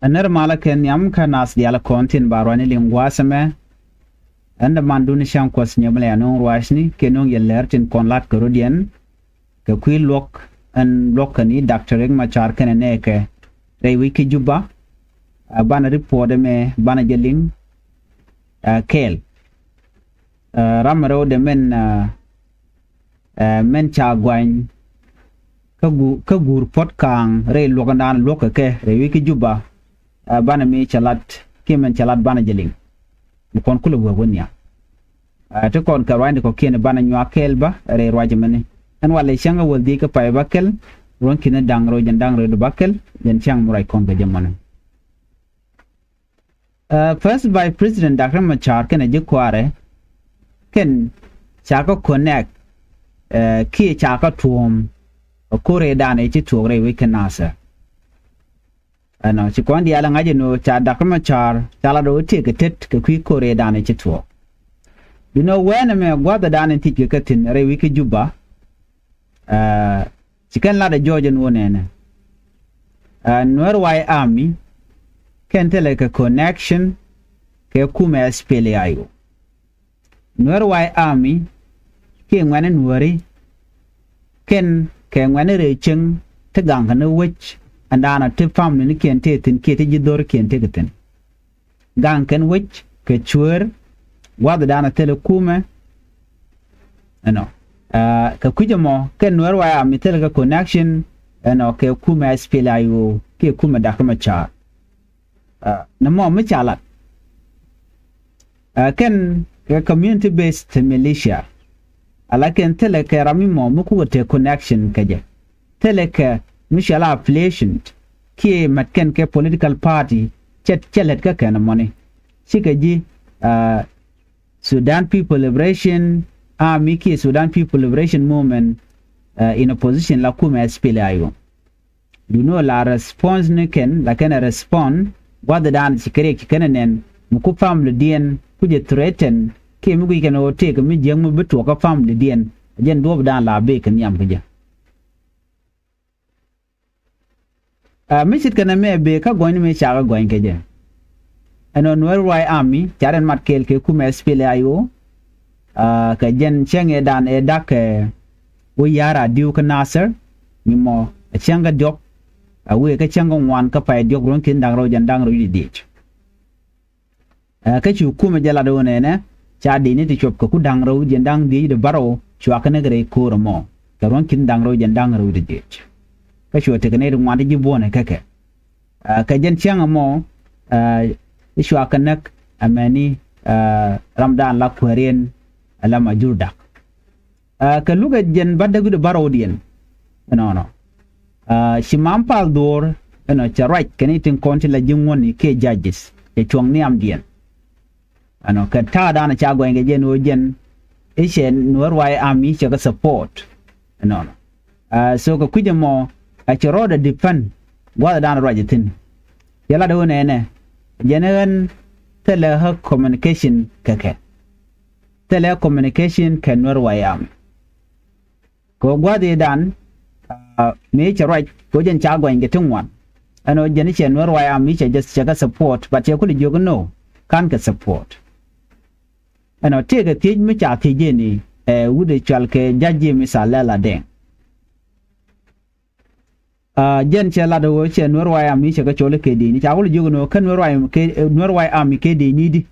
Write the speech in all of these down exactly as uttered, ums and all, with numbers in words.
Ɛ nɛr malä kɛ nhiam kä naath diaal kɔn tin ba ruacni liŋ gua̱a̱th ɛmɛ. Ɛn dämandun cäŋ Kuɔth Nyamlɛ a no̱o̱ŋ ruacni kɛ no̱o̱ŋ yɛ lɛr tin kɔn lat kɛ rɔ̱diɛn. Kɛ kui̱ luɔ̱k ɛn luɔ̱k kɛn i̱ Daktɔr Riek Machar kɛnɛ nɛɛkɛ rɛy wec kä Juba. Ɛ banɛ ripuɔt ɛmɛ banɛ jɛ liŋ ɛ kɛɛl. Ɛ ram rɛwdɛ mɛn ɛ ɛ mɛn ca guany kä gu kä guur puɔ̱t kaaŋ rɛy luɔ̱kdan luɔ̱k kɛ kɛ rɛy wec kä Juba. Ɛ banɛ mi cɛ lat kiɛ mɛn cɛ lat banɛ jɛ liŋ. Mi kɔn kulɛ wee wä nhiam. Ɛ ti kɔn kɛ ruacni kɔ̱kiɛn banɛ nyuak kɛɛl bä rɛy ruac mɛni. Ɛn walɛ cäŋ ɛ wäl dhiec kä pay bä kɛl. Ruɔ̱n ki̱n da̱ŋ rɛw jɛn da̱ŋ rɛw di bä kɛl jɛn cäŋ mi ruac kɔn kɛ jɛ mɔni. Ɛ First Vice President Daktɔr Machar kɛnɛ ji̱ kuaarɛ kɛn ca kä connect ɛ kiɛ ca kä tuɔ̱ɔ̱m ɛ ko̱rɛ danɛ ci tuɔɔk rɛy wec kä Nasir. Ɛnɔ ci kɔn diaal ɛ ŋa̱c ɛn ɣöö ca Daktɔr Machar ca lat ɣöö tëëkɛ tet kɛ kui̱ ko̱rɛ danɛ ci tuɔɔk. Duundɛ wɛɛnɛ mɛ gua̱th ɛ danɛ thiec kɛ kä thi̱n rɛy wec kä Juba. Ɛ ci kɛn lat ɛ jɔɔc ɛn wä nɛnɛ. Ɛ Nuɛr White Army kɛn thilɛ kɛ connection kɛ kumɛ SPLA-IO. Nuɛr White Army kiɛ ŋuɛ̈ni Nuääri kɛn kɛ ŋuɛ̈ni rɛy cieŋ ti gaŋkɛ ni wec ɛn daanɔ ti family ni kiɛn tëë thi̱n kiɛ ti ji̱ dho̱r kiɛn tëëkɛ thi̱n. Gaŋ kɛn wec kɛ cuëër gua̱thdan a thilɛ kumɛ. Ɛnɔ ɛ kɛ kui̱c ɛmɔ kɛn Nuɛr White Army thilɛ kɛ connection ɛnɔ kɛ kumɛ SPLA-IO kiɛ kumɛ Daktɔr Machar. Ɛ nɛ mɔ mi ca lat ɛ kɛn kɛ community based militia. Ala kɛn thilɛ kɛ ram mi mɔ mi kukɛ te connection kɛ jɛ. Thilɛ kɛ mi cɔal affiliation kiɛ mät kɛn kɛ political party cɛ cɛ lät kä kɛn mɔni. Cikɛ ji̱ ɛ Sudan People Liberation Army kiɛ Sudan People Liberation Movement ɛ in opposition la kumɛ SPLA-IO. Duundɛ ɣöö la response ni kɛn la kɛn ɛ respond gua̱thdan ci kɛ riɛk ci kɛn ɛ nɛn mi ku family diɛn ku jɛ threaten kiɛ mi guic kɛn ɣöö tëëkɛ mi jiäk mi bi tuɔɔk kä family diɛn. Jɛn duɔ̱ɔ̱pdan la bëë kɛ nhiam kä jɛ. Ɛ mi ce̱tkɛ nɛmɛ bëë kä gɔ̱ny ni mëë cakɛ gɔ̱ny kɛ jɛ. Ɛn ɣöö Nuɛr White Army ca rɛn mat kɛɛl kɛ kumɛ SPLA-IO. Ɛ kɛ jɛn cäŋ ëëdan ëë da̱k kɛ wä ya̱r a di̱w kä Nasir mi mɔ ɛ cäŋ kä diɔ̱k. Ɛ wëë kä cäŋ kä ŋuan kä pay diɔ̱k ruɔ̱n ki̱n da̱ŋ rɛw jɛn da̱ŋ rɛw wi̱cdɛ dhiec. Ɛ kä cu kumɛ jɛ lat ɣöö nɛnɛ ca di̱cni ti cuɔp kɛ ku da̱ŋ rɛw jɛn da̱ŋ dhiec di bärɔw cua kɛ näk rɛy ko̱o̱r ɛmɔ kɛ ruɔ̱n ki̱n da̱ŋ rɛw jɛn da̱ŋ rɛw di dhiec. Kä cuɛ tekɛ nɛy ti ŋuan ti ji̱ buɔ̱nɛ kä kɛ. Ɛ kɛ jɛn cäŋ ɛmɔ ɛ cua kɛ näk ɛmɛni ɛ ramdan la kuääriɛn ɛ la Majur Dak. Ɛ kɛ lukɛ jɛn bädäk wi̱cdɛ bärɔwdiɛn. Ɛnɔnɔ ɛ ci Mam Pal Dhuɔ̱ɔ̱r ɛnɔ cɛ ruac kɛn i̱ tin kɔn ti la ji̱ ŋuɔ̱ni kiɛ judges cɛ cuɔ̱ŋ nhiamdiɛn. Ɛnɔ kɛ ta̱a̱ da̱a̱n ca gua̱ny kɛ jɛn ɣöö jɛn i̱ cɛ Nuɛr White Army cɛ kɛ support. Ɛnɔnɔ ɛ so kɛ kui̱c ɛmɔ ɛ cɛ rɔɔdɛ defend gua̱th da̱a̱n ruac ɛ thi̱n. Cɛ lat ɣöö nɛnɛ jɛn ɣän thilɛ ɣä communication kɛ kɛ. Thilɛ communication kɛ Nuɛr White Army. Kɛ ɣöö gua̱thidan ɛ mëë cɛ ruac kɛ ɣöö jɛn ca gɔny kɛ ti ŋuan. Ɛn ɣöö jɛn cɛ Nuɛr White Army cɛ jɛ cɛ kɛ support but cɛ kulɛ jiök ɛn ɣöö ka̱n kɛ support. Ɛn ɣöö tëëkɛ thiec mi ca thiec jɛn i̱ ɛ wut ɛ cual kɛ ja̱c ji̱ mi tha̱a̱ŋ lɛl a dɛŋ. Ɛ jɛn cɛ lat ɣöö cɛ Nuɛr White Army cɛ kɛ cɔl i̱ kɛ dëëcni ca kulɛ jiök ɛn ɣöö kä Nuɛr White Army kɛ dëëcni di.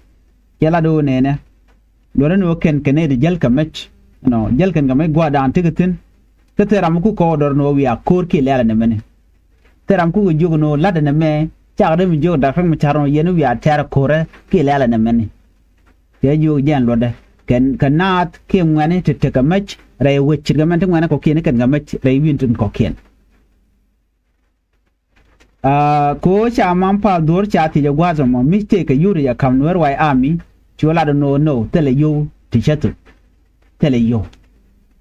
Cɛ lat ɣöö nɛnɛ luɔtdɛ ni ɣöö kɛn kɛ nɛy ti jäl kɛ mec. Ɛnɔ jäl kɛn kɛ mec gua̱a̱thdan tekɛ thi̱n. Kä thil ram mi kukɛ ɣöö dɔ̱r ni ɣöö wiaa ko̱o̱r kiɛ lɛ̈ɛ̈l ɛn ɛmɛni. Thil ram kukɛ jiök ɛn ɣöö la̱t ɛn ɛmɛ cakɛ dee mi jiök da̱k räŋ mi ca̱r ɛn ɣöö yɛn wiaa tɛ̈r ko̱rɛ kiɛ lɛ̈ɛ̈l ɛn ɛmɛni. Cɛ jiök jɛn luɔtdɛ kɛ naath kiɛ ŋuɛ̈ni ti tekɛ mec rɛy wec ce̱tkɛ mɛn ti ŋuɛ̈ni kɔ̱kiɛn kɛn kɛ mec rɛy wi̱i̱n tin kɔ̱kiɛn. Aa, kɛ ɣöö ca Mam Pal Dhuɔ̱r ca thiec ɛ gua̱a̱th ɛmɔ mi tëëkɛ yio̱w ti jɛ ka̱m Nuɛr White Army, ci wä lat ɛn ɣöö no thilɛ yio̱w ti cä thöp. Thilɛ yio̱w.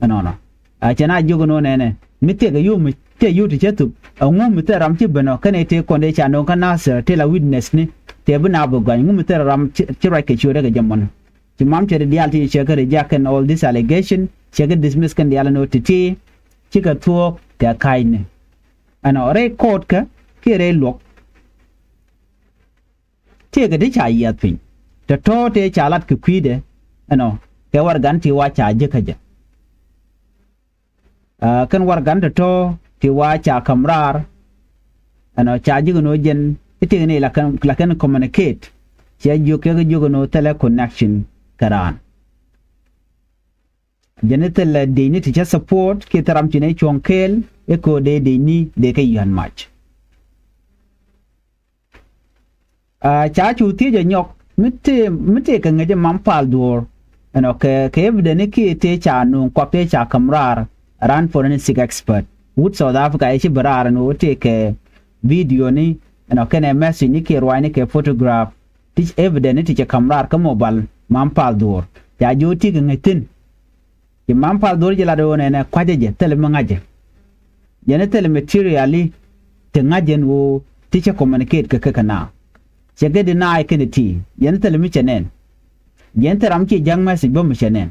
Ɛnɔnɔ. Aa, cɛ na jiök ɛn ɣöö nɛnɛ mi tëëkɛ yio̱w mi tëë yio̱w ti cä thöp. Ɛŋu mi thilɛ ram ci ben ɔ kɛnɛ tëë kɔn dee ca no̱o̱ŋ kä Nasir tëë la witness ni tëë bi na bi gɔany. Ŋu mi thilɛ ram ci, ci ruac kɛ ciötdɛ kɛ jɛ mɔni. Ci Mam cɛ di diaal ti cɛ kɛ reject kɛn all this allegation, cɛ kɛ dismiss kɛn diaal ɛn ɣöö ti̱ti̱ cikɛ thuɔ̱ɔ̱k kɛ ka̱cni. Ɛnɔ rɛy court kä kiɛ rɛy luɔ̱k. tëëkɛ ti ca yiath piny. Tɔ̱tɔ̱ tëë ca lat kɛ kui̱dɛ ɛnɔ kɛ warɛgan ti wa ca jek kä jɛ. Aa, kɛn warɛgan tɔ̱tɔ̱ ti wa ca ka̱m raar ɛnɔ ca ji̱ kɛ nɔ jɛn i̱ tëëkɛ ni la kɛn, la kɛn communicate. Ciɛ jiök kɛ kɛ jiök kɛ nɔ thilɛ connection kɛ raan. Jɛn i̱ thilɛ dëcni ti cä support kiɛ thil ram ci nɛ cuɔ̱ŋ kɛɛl i̱ ko̱o̱dɛ dëcni dee kɛ yɔ̱a̱n mac. Aa, ca cu thiec ɛ nyɔk mi tëë, mi tëë kɛ ŋäc ɛ mam pal dhuɔ̱ɔ̱r ɛnɔ kɛ, kɛ evidence kiɛ tëë ca nuŋ kuak tëë ca ka̱m raar. Ran forensic expert wut South Africa ɛ ci bi raar ɛn ɣöö tëë kɛ video ni ɛnɔ kɛnɛ message ni kiɛ ruacni kɛ photograph ti evidence ni ti cɛ ka̱m raar kä mobile mam pal dhuɔ̱ɔ̱r. Ca jiök tëë kɛ ŋäc thi̱n. Ci mam pal dhuɔ̱ɔ̱r ci lat ɣöö nɛnɛ kua̱cä jɛ thilɛ mi ŋa̱cä. Yɛn thilɛ material i̱ ti ŋa̱c yɛn ɣöö ti cä communicate kɛ kɛ kɛ na. Cɛ kɛ deny kɛn ti yɛn thilɛ mi cɛ nɛn. Yɛn thil ram ci ja̱ŋ message bä mi cɛ nɛn.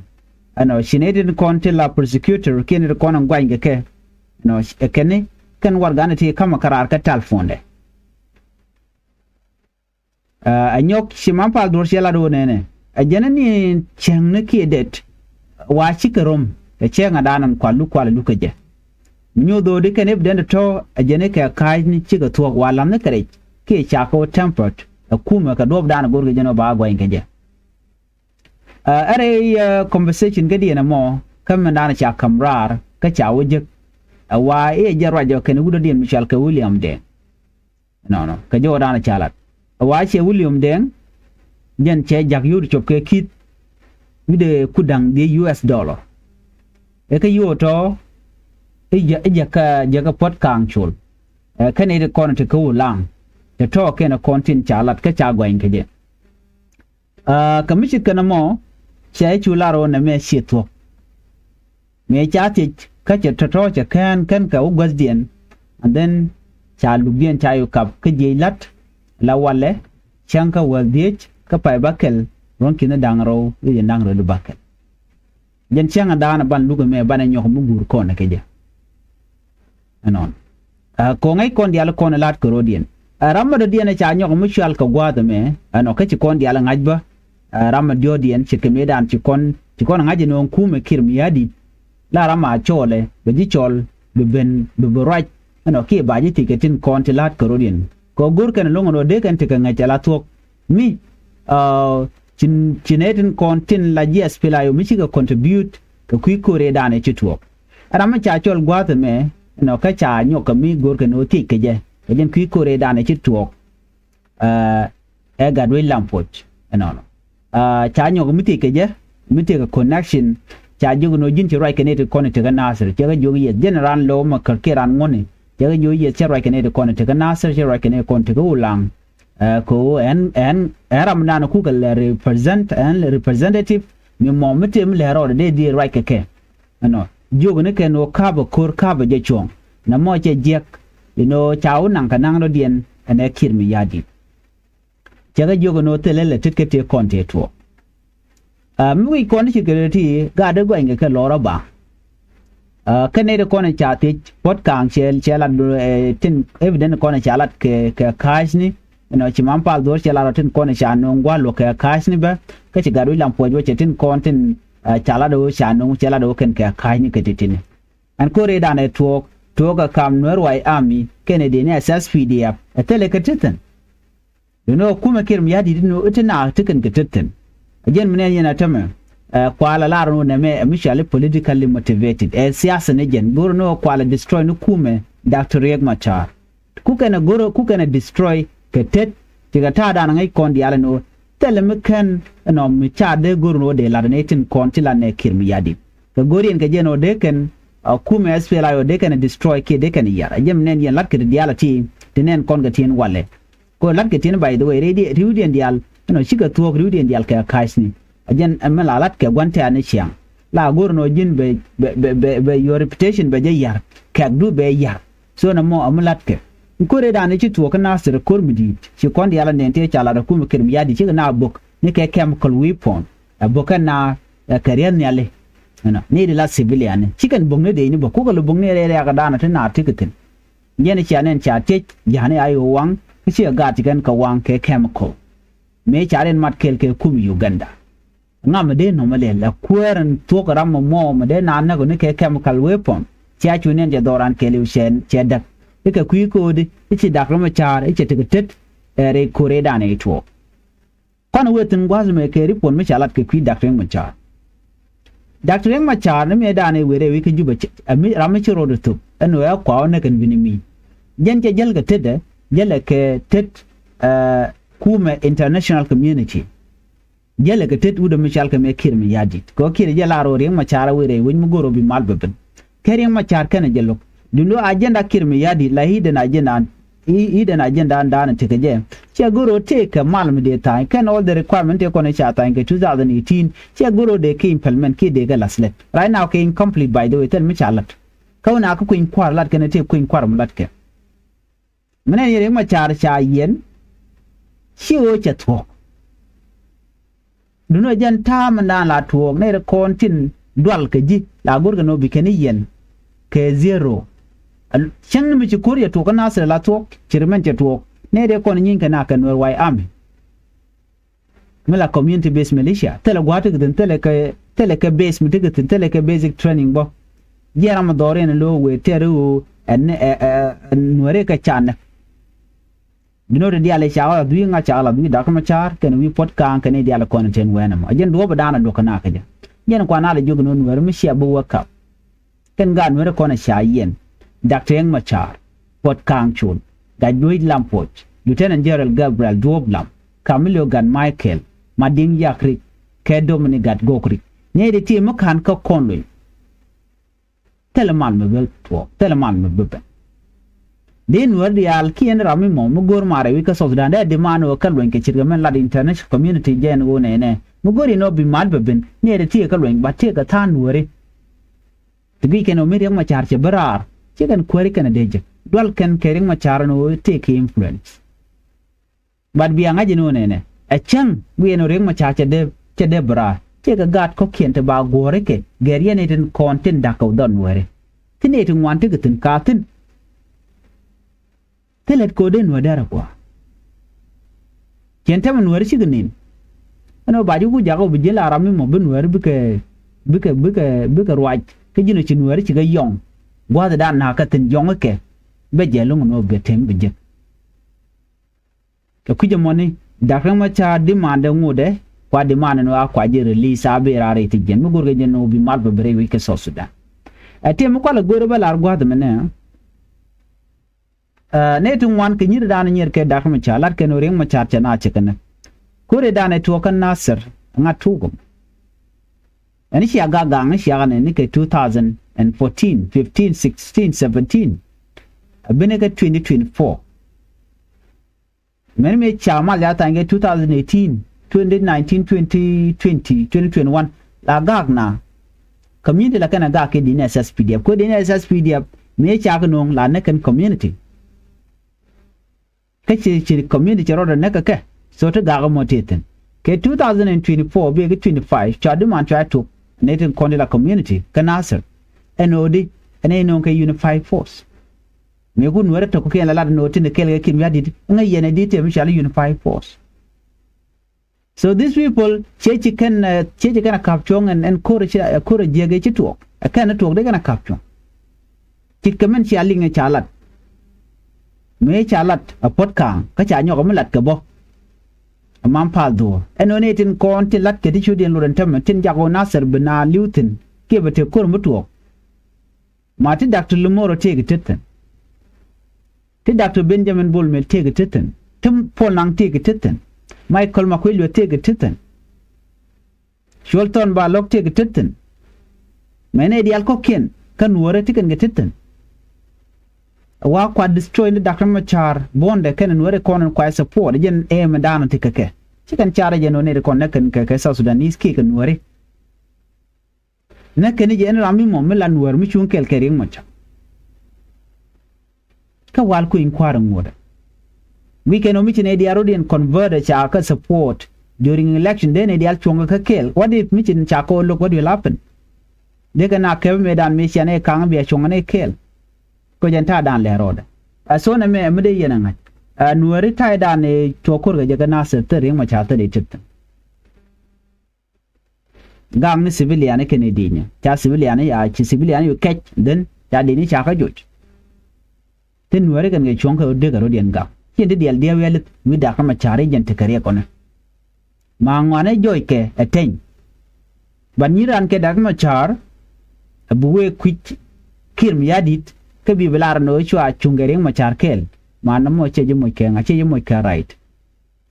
Ɛnɔ ci nɛy tin kɔn ti la prosecutor kiɛn ti kɔn in guany kɛ kɛ. Ɛnɔ ɛ kɛn kɛn warɛgan ti ka̱mä kä raar kä telephone dɛ. Aa, ɛ nyɔk ci mam pal dhuɔ̱ɔ̱r ciɛ lat ɣöö nɛnɛ ɛ jɛn ni cäŋni kiɛ det. Wa cikɛ rom ɛ cäŋ ɛ daanɔ kual luk kual luk kä jɛ. Mi nyoth ɣöö di kɛn evidence tɔ̱ ɛ jɛn ni kɛ ka̱a̱cni cikɛ thuɔ̱k wa la̱thni kɛ rɛc kiɛ ca kɛ wä tempered ɛ kumɛ kɛ duɔ̱ɔ̱p daanɔ go̱rkɛ jɛn ɣöö ba guany kɛ jɛ. Aa, ɛ rɛy ɛ conversation kädiɛn ɛmɔ kä min daanɔ ca ka̱m raar kä ca wä jek. Ɛ wa i̱ ɛ jɛ ruac ɔ kɛn wut dɔ̱diɛn mi cɔal kɛ William Deng. Nɔnɔ kɛ jɔwä da̱a̱n ca lat ɛ wa cɛ William Deng. Jɛn cɛ ja̱k yio̱w ti cop kɛ ki̱th wi̱cdɛ ku da̱ŋ dhiec U S dollar. Ɛ kä yio̱w tɔ̱ i̱ jɛ, i̱ jɛ kä, jɛ kä puɔ̱t ka̱a̱ŋ col. Ɛ kä nɛy ti kɔn ti kä Ulaŋ tɔ̱tɔ̱ kɛn kɔn tin ca lat kä ca guany kä jɛ. Aa, kä mi ci kɛn ɛmɔ cɛ cu lar ɣöö nɛmɛ ciɛ thuɔ̱k. Mëë ca thiec kä cɛ tɔ̱tɔ̱ cɛ kään kän kɛ wä guäthdiɛn. And then ca lukdiɛn ca yuk kap kä jiɛc la̱t la walɛ cäŋ kä wäl dhiec kä pay bäkɛl ruɔ̱n ki̱n da̱ŋ rɛw i̱ da̱ŋ rɛw di bäkɛl. Jɛn cäŋ da̱a̱n ban luk ɛmɛ banɛ nyɔk mi guur kɔn ɛ kɛ jɛ. Ɛnɔn. Aa, ko̱ŋ ŋäc kɔn diaal kɔn la̱t kɛ ro̱diɛn. Aa, ram mi dɔ̱diɛn ɛ ca nyɔk mi cual kɛ gua̱a̱th ɛmɛ ɛnɔ kä ci kɔn diaal ŋa̱c bä. Aa, ram mi diɔ̱ɔ̱diɛn ci kɛ mëëdan ci kɔn, ci kɔn ŋa̱c ɛnɔn kumɛ Kiir Mayardit. La ram a cɔɔlɛ bɛ ji̱ cɔl bi ben bi bi ruac ɛnɔ kiɛ ba ji̱ thiec kɛ tin kɔn ti la̱t kɛ ro̱diɛn. Kɛ go̱r kɛn lo̱ŋ ɛnɔ dee kɛn ti kɛ ŋäc ala thuɔ̱k. Mi, aa, ci, ci nɛy tin kɔn tin la ji̱ SPLA-IO mi cikɛ contribute kɛ kui̱ ko̱r ëëdan ɛ ci tuɔɔk. Ram mi ca cɔl gua̱a̱th ɛmɛ ɛnɔ kä ca nyɔk kɛ mi go̱rkɛ ni ɣöö thiec kɛ jɛ kɛ jɛn kui̱ ko̱r ëëdan ɛ ci tuɔɔk. Aa, ɛ Gatwec Lampuɔc ɛnɔnɔ. Aa, ca nyɔk mi thiec kɛ jɛ mi thiec kɛ connection. Ca jiök ɛn ɣöö ji̱n ci ruac kɛ nɛy ti kɔn ti kä Nasir cɛ kɛ jiök yes jɛn raan lo̱w ma kär kiɛ raan ŋuɔ̱ni cɛ kɛ jiök yes cɛ ruac kɛ nɛy ti kɔn ti kä Nasir cɛ ruac kɛ nɛy ti kɔn ti kä Ulaŋ. Ɛ, kɛ ɣöö ɛn, ɛn, ɛn ram dan kukɛ lɛ represent, ɛn representative mi mɔ mi tëë mi lɛ rɔɔdɛ dee dhieec ruac kɛ kɛ. Ɛnɔ jiök ni kɛn ɣöö ka̱pɛ ko̱r ka̱pɛ jɛ cuɔ̱ɔ̱ŋ. Nɛ mɔ cɛ jiɛk inɔ ca wä naŋ kɛ naŋ dɔ̱diɛn ɛn ɛ Kiir Mayardit. Cɛ kɛ jiök inɔ thilɛ lɛ tet kɛ tëë kɔn tëë tuɔɔk. Aa, mi wi̱c kɔn ti ci kɛ ti gaat dee guany kɛ kɛ lɔr aba. Aa, kɛ nɛy ti kɔn ca thiec puɔ̱t ka̱a̱ŋ cɛ, cɛ lat, ɛ, tin evidence kɔn ca lat kɛ, kɛ ka̱a̱cni. Ɛnɔ ci mam pal dhuɔ̱ɔ̱r cɛ lat ɔ tin kɔn ca no̱o̱ŋ gua̱l wä kɛ ka̱a̱cni bä. Kä ci Gatwec Lampuɔc wä cɛ tin kɔn tin, ɛ, ca lat ɣöö ca no̱o̱ŋ cɛ lat ɣöö kɛn kɛ ka̱a̱cni kɛ ti tini. Ɛn ko̱r ëëdan ɛ tuɔɔk, tuɔɔk ɛ kam Nuer White Army kɛnɛ dee ni SSPDF ɛ thilɛ kɛ ti thi̱n. Duundɛ ɣöö kumɛ Kiir Mayardit ni ɣöö ti naath ti kɛn kɛ tet thi̱n. Ɛ jɛn mi nɛn yɛn a tämɛ, ɛ, kualɛ lar ni ɣöö nɛmɛ ɛ mi cɔal i̱ politically motivated. Ɛ siasa ni jɛn go̱o̱r ni ɣöö kualɛ destroy ni kumɛ Doctor Riek Machar. Ku kɛn ɛ go̱o̱r ku kɛn ɛ destroy kɛ tet. Cikɛ ta̱a̱dan ŋäc kɔn diaal ni ɣöö thilɛ mi kɛn ɛnɔ mi ca dee go̱o̱r ni ɣöö dee lat ni tin kɔn ti lat nɛ Kiir Mayardit. Kɛ go̱o̱r yɛn kɛ jɛn ɣöö dee kɛn, ɛ, kumɛ SPLA-IO dee kɛn ɛ destroy kiɛ dee kɛn ɛ yar. Ɛ jɛn mi nɛn yɛn lat kɛ ti diaal a ti, ti nɛn kɔn kɛ ti in walɛ. Kɛ lat kɛ tin, by the way, riwdiɛn diaal ɛnɔ cikɛ thuɔ̱k riwdiɛn diaal kɛ ka̱a̱cni. Ɛ jɛn ɛmɛ la lat kɛ gua̱n tɛ̈ɛ̈n ni ciaŋ la go̱r ɛnɔ ji̱n bɛ, bɛ, bɛ, bɛ, bɛ your reputation bɛ jɛ ya̱r kɛ̈kdu bɛ ya̱r. So nɛ mɔ ɛmɛ lat kɛ in ko̱r ëëdan ci tuɔɔk kä Nasir ko̱r mi di̱i̱t ci kɔn diaal ɛnɛn tëë ca lat ɛ kumɛ Kiir Mayardit cikɛ na bök ni kɛ chemical weapon. Ɛ bök kɛ na, ɛ, kɛ riɛth nhiali. Ɛnɔ ni di la civilian ni cikɛn bök ni dee ni bök kukɛ lɛ bök ni rɛy rɛ̈ɛ̈k ɛ daanɔ ti naar ti kɛ thi̱n. Jɛn cia nɛn cia tiec ja̱a̱ni a yo̱o̱ waŋ kä ciɛ gaat ci kɛn kɛ waŋ kɛ chemical. mëë ca rin mat kɛɛl kɛ kum Uganda. Ŋa mi dee nɔmɔ lɛl ɛ kuäär in thuɔ̱k ram mɔ mɔ mi dee naan näk ni kɛ chemical weapon. Cia cu niɛn cɛ dhɔran kɛɛliw cɛ, cɛ däk. I̱ kɛ kui̱ ko̱o̱di i̱ ci Dak Riek Machar i̱ cɛ tekɛ tet ɛ rɛy ko̱r ëëdan ëë tuɔɔk. Kɔn wëë thi̱n gua̱a̱th mɛ kɛ ripuɔn mi ca lat kɛ kui̱ Dak Riek Machar. Dak Riek Machar ni mëëdan ëë wëë rɛy wi̱i̱ kä Jubɛ ram mi ci ro̱d ɛ thop ɛn ɣöö ɛ kua ɣä näk ɛn wi̱ni mi. Jɛn cɛ jäl kɛ tetdɛ, jälɛ kɛ tet, ɛ, kumɛ international community. Jälɛ kɛ tet wut ɛ mi cal kɛ mɛ Kiir Mayardit. Kɛ ɣöö Kiir jɛ lar ɣöö Riek Machar a wëë rɛy wec mi go̱r ɣöö bi mal bɛ ben. Kɛ Riek Machar kɛnɛ jɛ lo̱k. Duundɛ agenda Kiir Mayardit la hidden agenda, hidden agenda dan tekɛ jɛ. Ciɛ go̱r ɣöö tëëkɛ mal mi dee tha̱a̱ny kɛn all the requirement tëë kɔn ca tha̱a̱ny kɛ two thousand eighteen. Ciɛ go̱r ɣöö dee kɛ implement kiɛ dee kɛ lath lät. Right now kɛ incomplete, by the way, thil mi ca lat. Kä wä na kä kui̱ny kua̱r lat kɛn tëë kui̱ny kua̱r mi lat kɛ. Mi nɛn yɛ Riek Machar ca yiɛn, ci ɣöö cɛ thuɔ̱k. Duundɛ jɛn ta̱a̱ mindan la tuɔɔk nɛy ti kɔn tin dual kɛ ji̱ la go̱rkɛ nɔ bi kɛn i̱ yiɛn kɛ zero. Cäŋ ni mi ci ko̱r yɛ tuɔɔk kä Nasir la thuɔ̱k, ci ri mɛn cɛ tuɔɔk. Nɛy ti kɔn nyi̱i̱ŋ kɛ nak kɛ Nuer White Army. Mi la community based militia, thilɛ gua̱a̱th ti kɛ thi̱n, thilɛ kɛ, thilɛ kɛ base mi ti kɛ thi̱n, thilɛ kɛ basic training bä. Jiɛn ram mi dhɔriɛn lo̱o̱ wëë tɛr i̱ ɣöö ɛn, ɛ, ɛ, ɛ, Nuääri kɛ canɛ. Bi no̱o̱t diaal i̱ cakɛ la dhui̱ ŋa̱ cakɛ la dhui̱ Dak Machar kɛnɛ wi̱i̱ Puɔt Ka̱a̱ŋ kɛnɛ diaal kɔn tin wɛɛn ɛmɔ. Ɛ jɛn duɔ̱ɔ̱p dan a duɔ̱k kɛ nakä jɛ. Jɛn kuan a la jiök no̱o̱ŋ Nuääri mi cia bi wake up. Kɛn gaat Nuääri kɔn a ca yiɛn. Dak Riek Machar, Puɔt Ka̱a̱ŋ Col, Gatluak Lam Puɔc, Lieutenant General Gabriel Duɔ̱ɔ̱p Lam, Camilio Gat Michael, Madiŋ Yak Rik, kɛ Dominic Gat Gok Rik. Nɛy ti ti mi ka̱n kä kɔn luny. Thilɛ mal mi bä tuɔɔk, thilɛ mal mi bä ben. Dee Nuäär diaal kiɛn ram mi mɔ mi go̱o̱r maarɛ wi̱c kä South Sudan dee demand ɣöö kɛ luɔ̱ny kɛ ce̱tkɛ mɛn lat international community jɛn ɣöö nɛnɛ mi go̱o̱r inɔ bi mal bɛ ben ni ɛ dee tiɛɛk kä luɔ̱ny ba tiɛɛk kɛ tha̱a̱ŋ Nuääri. Ti guic kɛn ɣöö mi Riek Machar cɛ bi raar ci kɛn kuääri kɛn a dee jek dual kɛn kɛ Riek Machar ɛn ɣöö tëëk kɛ influence. But bia ŋa̱c ɛn ɣöö nɛnɛ ɛ cäŋ guiɛn ɣöö Riek Machar cɛ dee, cɛ dee bi raar. Ciɛ kɛ gaat kɔ̱kiɛn ti ba guɔ̱ɔ̱ri kɛ gɛr yɛn i̱ tin kɔn tin da̱k kɛ wä dhɔn Nuääri. Thi̱n i̱ ti ŋuan ti kɛ thi̱n ka thi̱n. Thilɛ kɛ ɣöö dee Nuäär dee rɛ gua̱a̱. Ciɛn tɛmɛ Nuääri cikɛ nin. Ɛn ɣöö ba ji̱ ku jakä ɣöö bi ji̱ la ram mi mɔ bi Nuääri bikɛ, bikɛ, bikɛ, bikɛ ruac kä ji̱n ɣöö ci Nuääri cikɛ yɔŋ. Gua̱a̱th dan na̱a̱k kɛ thi̱n yɔŋ ikɛ bɛ jɛ lo̱ŋ ɛn ɣöö bɛ tɛm bi jek. Kɛ kui̱c ɛmɔni Dak Riek Machar demand ɛ ŋotdɛ kua demand ɛn ɣöö a kua ji̱ release a bi raar rɛy ti jiɛn mi go̱rkɛ jɛn ɣöö bi mal bɛ bi rɛy wec kɛ South Sudan. Ɛ tëë mi kualɛ go̱o̱rä bä lar gua̱a̱th ɛmɛnɛ. Ɛ nɛy ti ŋuan kɛ nyi̱r dan nyier kɛ Dak Machar lat kɛn ɣöö Riek Machar cɛ na cɛ kɛ näk. Ko̱ri dan ɛ tuɔɔk kä Nasir ŋa̱t tuuk ɛmɔ. Ɛn cia gak gaŋ cia kɛ nɛ ni kɛ two thousand and fourteen, fifteen, sixteen, seventeen. Ɛ bini kɛ twenty twenty-four. Mɛn mi ca mal ya tha̱a̱ny kɛ two thousand eighteen, twenty nineteen, twenty twenty, twenty twenty-one la gak na. Community la kɛn a gak kɛ dini S S P D F. Kuɛ dini S S P D F mi ca kɛ no̱o̱ŋ la näk kɛn community. Kä ci, ci community cɛ rɔɔdɛ näk kɛ kɛ. So ti gak mɔ ti thi̱n. Kɛ two thousand and twenty-four bi kɛ twenty-five cua di man cua tok. Ni tin kɔn di la community kä Nasir. Ɛn ɣöö di ɛn ɛ no̱o̱ŋ kɛ unified force. Mi kun Nuäärä tɔ̱ kɔ̱kiɛn la lat ni ɣöö tin kɛl kɛ Kiir Mayardit ŋäc yɛn ɛ di tëë mi cɔal i̱ unified force. So these people ciɛ ci kɛn, ɛ, ciɛ ci kɛn a ka̱p cuɔ̱ŋ ɛn, ɛn ko̱r ci, ɛ, ko̱r a jiäk ɛ ci tuɔɔk. Ɛ kɛn a tuɔɔk dee kɛn a ka̱p cuɔ̱ŋ. Cit kɛ mɛn cia liŋ ɛ ca lat. Mëë ca lat a Puɔt Ka̱a̱ŋ kä ca nyɔk ɛ mi lat kɛ bä. Ɛ mam pal dhuɔ̱ɔ̱r ɛn ɣöö ni tin kɔn tin lat kɛ ti ciötdiɛn lot ɛn tämɛ tin jak ɣöö Nasir bi na li̱w thi̱n kiɛ bɛ te ko̱r mi tuɔɔk. Ma ti Doctor Lumoro tëëk i̱ tethin. Ti Doctor Benjamin Bol Mel tëëk i̱ tethin. Ti Paul Nang tëëk i̱ tethin. Michael Makuei Lueth tëëk i̱ tethin. Cuɔl Thɔn Ba Lɔk tëëk i̱ tethin. Mɛn ɛ diaal kɔ̱kiɛn kä Nuäärä ti kɛn kɛ tethin. Wa kua destroy ni Doctor Machar buɔ̱ndɛ kɛn Nuäärä kɔn in kua support jɛn ɛ mɛ daanɔ ti kɛ kɛ. Ci kɛn carɛ jɛn ɣöö nɛy ti kɔn nɛ kɛn kɛ kɛ South Sudanese kiɛ kɛ Nuääri. Nɛ kɛn i̱ jɛ ɛn ram mi mɔ mi la Nuäär mi cuŋ kɛl kɛ Riek Machar. Kä wal kui̱ny kua̱r ŋuɔ̱t. Guic kɛn ɔ mi ci nɛy diaal rɔ̱diɛn convert ca kä support during election dee nɛy diaal cuɔ̱ŋ kä kɛl. What if mi ci ca kɔ look, what will happen? Dee kɛ na kɛp mëëdan mëë cia nɛy ka̱ŋ bia cuɔ̱ŋ nɛy kɛl. Kɔ jɛn ta̱a̱ dan lɛ rɔɔdɛ. A thonɛ mɛ mi dee yɛn a ŋa̱c. Ɛ, Nuääri ta̱ydan ëë cuɔ ko̱r kɛ jɛ kɛ Nasir thil Riek Machar thil i̱ tip thi̱n. Gak ni civilian kɛn i̱ di̱i̱nyɛ ca civilian i̱ a ci civilian i̱ kɛc dhin ca di̱i̱ni ca kä joc. Thin Nuääri kɛn kɛ cuɔ̱ŋ kɛ ɣöö dek ɛ rot yɛn gak ciɛn ti diɛl diɛw yɛl i̱th wi̱i̱ Dak Machar i̱ jɛn tekɛ riɛk kɔnɛ. Ma ŋuanɛ jɔckɛ ɛ teny. But nyi raan kɛ Dak Machar ɛ bi wee kui̱c Kiir Mayardit kä bi bi lar ni ɣöö cua cuŋ kɛ Riek Machar kɛɛl. Ma nɔmɔ cɛ ji̱ moc kɛ ŋa cɛ ji̱ moc kɛ right.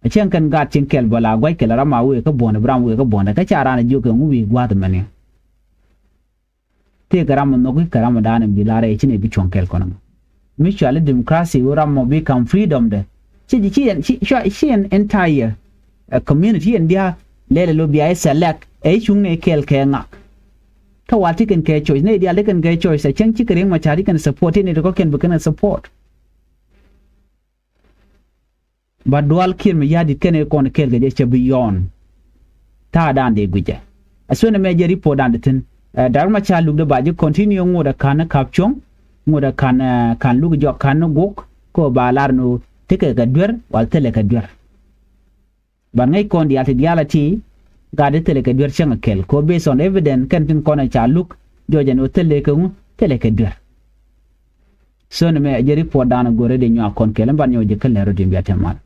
A cieŋ kɛn gaat cieŋ kɛl bä la gua̱c kɛ la ram a wëë kä buɔ̱ndɛ bi ram wëë kä buɔ̱ndɛ kä ca raan a jiök kɛ ŋu wi̱i̱ gua̱a̱th mɛni. Tëëkɛ ram mi nhɔki kɛ ram mi da̱a̱n in bi la rɛy ci ni bi cuɔ̱ŋ kɛl kɔn ɛmɔ. Mi cuali democracy wä ram mɔ bi ka̱m freedom dɛ. Ci ci ci ɛn ci ci ɛn entire community ɛn dia̱a̱ lɛlɛ lo bia i̱ select ɛ i̱ cuŋ ni kɛl kɛ ŋak. Kä wal ti kɛn kɛ choice ni diaal ti kɛn kɛ choice ɛ cieŋ ci kɛ Riek Machar ti kɛn support ti ni ti kɔ̱kiɛn bi kɛn support. Ba dual Kiir Mayardit kɛnɛ kɔn kɛɛl kɛ jɛ cɛ bi yɔɔn. Ta̱a̱ dan dee guicɛ. A suɛn ɛmɛ jɛ report dan di thi̱n. Ɛ, Dak Machar luk dee ba ji̱ continue ŋot ɛ ka̱n ni kap cuɔ̱ŋ. Ŋot ɛ ka̱n, ɛ, ka̱n luk jɔk ka̱n ni guok. Kɛ ba lar ni tekɛ kɛ duer wal thilɛ kɛ duer. Ban ŋäc kɔn diaal ti diaal a ti gat di thilɛ kɛ duer cäŋ a kɛl. Kɛ based on evidence kɛn tin kɔn ɛ ca luk jɔc ɛn ɣöö thilɛ kɛ ŋu thilɛ kɛ duer. So ni mɛ a jɛ report dan a go̱rɛ di nyuak kɔn kɛl in ban nyɔk jɛ kä lɛr rot in bia tɛm mal.